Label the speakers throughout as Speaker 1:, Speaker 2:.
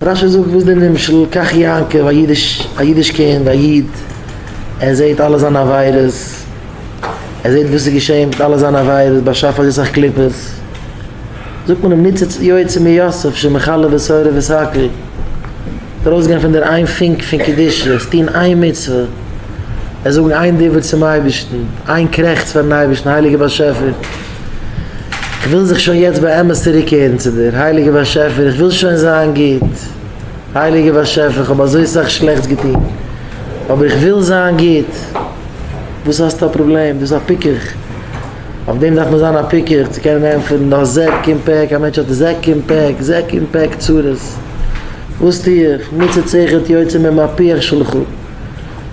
Speaker 1: רשי זאגט וואס די נמשל, כך יעקב, א אידיש, א אידיש קינד, א איד, ער זעט אלע זיינע עבירות, ער זעט וואס איז געשען מיט אלע זיינע עבירות, באשאפן אזוי סאך קליפות, זאגט מען אים ניצוץ יוצא מיוסף שמכלה ושורף את הכל, ארויסגיין פון דיר איין פונק פון קדושה, עס טון איין מצוה, עס זאגן איין דיבור צום אייבערשטן, איין קרעכץ פארן אייבערשטן, הייליגער באשעפער, איך וויל זיך שוין יעצט באמת צוריקקערן צו דיר, הייליגער באשעפער, איך וויל שוין זיין גוט, הייליגער באשעפער, איך האב אזוי סאך שלעכטס געטון, אבער איך וויל זיין גוט. וואס האסטו א פראבלעם? דאס איז א פיקח. אויף דעם דארף מען זיין א פיקח צו קענען ענטפערן, דו האסט זעק און פעק, א מענטש האט זעק און פעק, זעק און פעק צרות. וואס טו איך? ניצוץ אחד יוצא ממפוח שלך,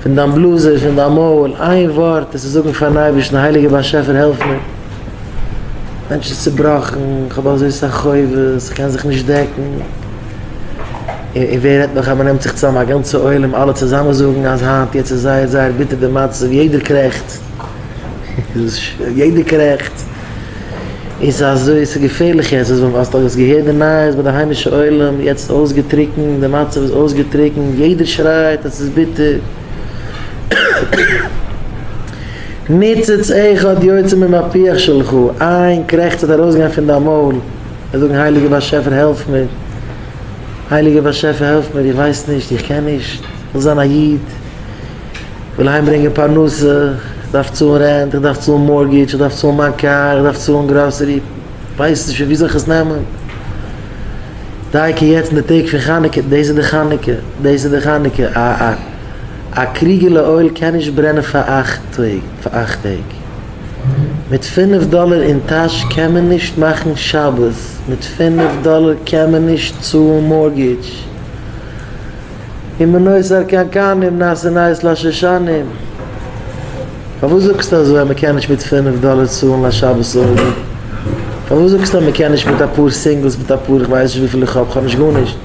Speaker 1: פון דיין בלאזער, פון דיין מויל, איין ווארט עס צו זאגן פארן אייבערשטן, הייליגער באשעפער העלף מיר. מענטש איז צובראכן, איך האב אזוי סאך חובות, איך קען זיך נישט דעקן. און ווער רעדט נאך אז מען נעמט זיך צוזאם א גאנצע עולם אלע צוזאמען זאגן אז היינט יעצט איז זייער זייער ביטער די מצב, יעדער קרעכצט, יעדער קרעכצט, און ס'איז אזוי ס'איז געפערליך יעצט, האסט האסט געהערט די נייעס ביי די היימישע עולם יעצט אויסגעטריקנט, די מצב איז אויסגעטריקנט, יעדער שרייט אז ס'איז ביטער. ניצוץ אחד יוצא ממפוח שלך, איין קרעכץ וועט ארויסגיין פון דיין מויל, און זאגן הייליגער באשעפער העלף מיר, הייליגער באשעפער העלף מיר, איך ווייס נישט, איך קען נישט, איך וויל זיין א איד, איך וויל אהיים ברענגען פרנסה, איך דארף צאלן רענט, איך דארף צאלן mortgage, איך דארף צאלן מיין קאר, איך דארף צאלן גראסערי, איך ווייס נישט פון וואו זאל איך עס נעמען, דייקא יעצט אין די טעג פון חנוכה, דאס איז די חנוכה, דאס איז די חנוכה, א א א קריגעלע אויל קען נישט ברענען פאר אכט טעג, פאר אכט טעג. מיט פינף דאלער אין טאש קען מען נישט מאכן שבת, מיט פינף דאלער קען מען נישט צאלן mortgage. ומנותר קנקנים נעשה נס לשושנים. פארוואס זאגסטו אזוי אז מ'קען נישט מיט פינף דאלער צאלן א שבת אויל? פארוואס זאגסטו אז מ'קען נישט מיט אפאר singles מיט אפאר איך ווייס נישט וויפיל איך האב, כ'האב נישט גארנישט.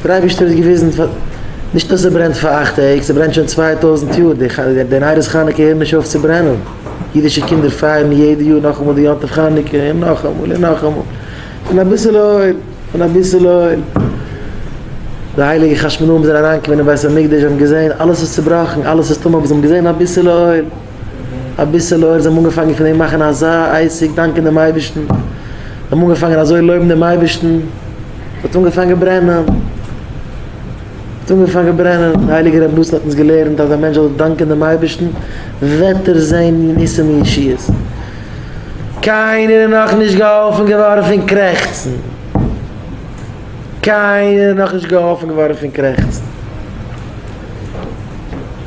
Speaker 1: דער אייבערשטער האט געוויזן פאר, נישט אז ס'ברענט פאר אכט טעג, ס'ברענט שוין 2000 יאר, די נרות חנוכה הערן נישט אויף צו ברענען, אידישע קינדער פייערן יעדע יאר נאכאמאל די יום טוב חנוכה, און נאכאמאל און נאכאמאל, פון אביסעלע אויל, פון אביסעלע אויל. די הייליגע חשמונאים זענען אריינגעקומען אין בית המקדש, זיי האבן געזען אלעס איז צובראכן, אלעס איז טמא, אבער זיי האבן געזען אביסעלע אויל, אביסעלע אויל, זיי האבן אנגעפאנגען פון דעם מאכן אזא עסק, דאנקען דעם אייבערשטן, זיי האבן אנגעפאנגען אזוי לויבן דעם אייבערשטן, ס'האט אנגעפאנגען ברענען, ס'האט אנגעפאנגען ברענען, דער הייליגער רבי נתן האט אונז געלערנט אז א מענטש זאל דאנקען דעם אייבערשטן וועט ער זען ניסים און ישועות. קיינער איז נאכנישט געהאלפן געווארן פון קרעכצן, קיינער איז נאכנישט געהאלפן געווארן פון קרעכצן,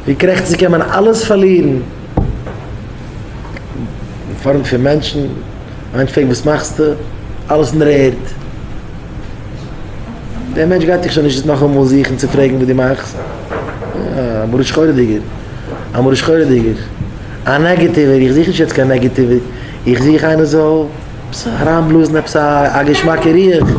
Speaker 1: ווי קרעכצן קען מען אלעס פארלירן, אין פארנט פון מענטשן. א מענטש פרעגט וואס מאכסטו? אלעס אין דער ערד. דער מענטש גייט דיך שוין נישט נאכאמאל זוכן צו פרעגן וואס דו מאכסט. א מרה שחורה'דיגער. א מרה שחורה'דיגער. א נעגעטיווער. איך זוך נישט יעצט קיין נעגעטיווער. איך זוך איינער זאל עפעס אריינבלאזן עפעס א געשמאקע רוח.